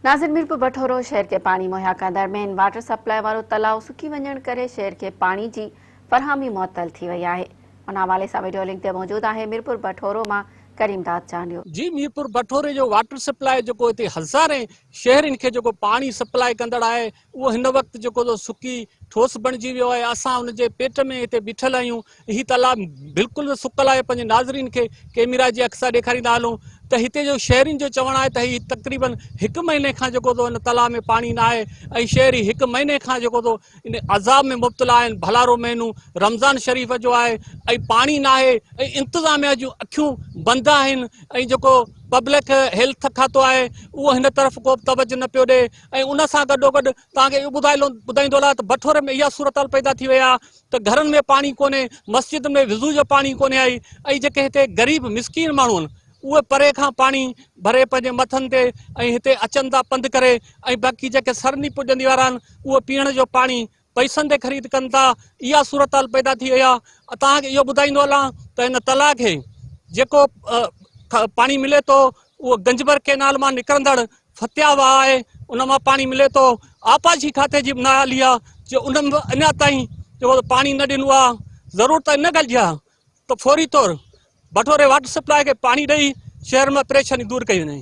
ناظر ميرپور بٺورو شهر کي پاڻي مهيا ڪندڙ مين واٽر سپلاء وارو تلاء سڪي وڃڻ ڪري شهر کي پاڻي جي فراهمي معطل ٿي وئي آهي ان حوالي سان وڊيو لنڪ تي موجود آهي ميرپور بٺورو مان ڪريم داد چانڊيو. جي ميرپور بٺوري جو واٽر سپلاء جيڪو هتي هزارين شهرين کي جيڪو پاڻي سپلاء ڪندڙ آهي اهو هن وقت جيڪو سو سڪي ٺوس بڻجي ويو آهي اسان ان جي پيٽ ۾ هتي بيٺل آهيون هي تلاء بلڪل به سڪل آهي پنهنجي ناظرين کي ڪيميرا جي اک سان ڏيکاريندا هلون ته هتي جو شهرين جو چوڻ آهي ته هي تقريبن هڪ مهيني کان جيڪو سو هن تلاء ۾ پاڻي نه آهي ۽ شهري هڪ مهيني کان جيڪو سو ان عذاب ۾ مبتلا آهن ڀلارو مهينو رمضان شريف جو آهي ۽ پاڻي ناهي ۽ انتظاميا جون اکيون بند آهن ۽ جيڪو پبلڪ هيلٿ کاتو آهي اهو هن طرف ڪو به توجه نه پيو ڏي ۽ ان سان گڏوگڏ توهان کي اهو ٻڌائيندو هلان ته بٺوري ۾ اها صورتحال پيدا ٿي وئي آهي ته گهرن ۾ پاڻي ڪونهي، مسجدن ۾ وضو جو پاڻي ڪونهي آئي ۽ جيڪي هتي غريب مسڪين ماڻهو آهن اهي پري کان پاڻي ڀري پنهنجي مٿن تي ۽ هتي اچن ٿا پنڌ ڪري ۽ باقي جيڪي سرني پڄندي وارا آهن اهي پيئڻ جو پاڻي پئسن تي خريد ڪن ٿا اها صورتحال پيدا ٿي وئي آهي توهان کي اهو ٻڌائيندو هلان ته هن تلاء کي جيڪو پاڻي ملي ٿو اهو گنجبر ڪينال مان نڪرندڙ فتيا واهه آهي ان مان پاڻي ملي ٿو آبپاشي کاتي جي به نااهلي آهي جو ان به اڃا تائين جيڪو پاڻي نه ڏنو آهي ضرورت ان ڳالهه جي آهي ته فوري طور بٺوري واٽر سپلاء کي پاڻي ڏئي شهر مان پريشاني دور ڪئي وڃي.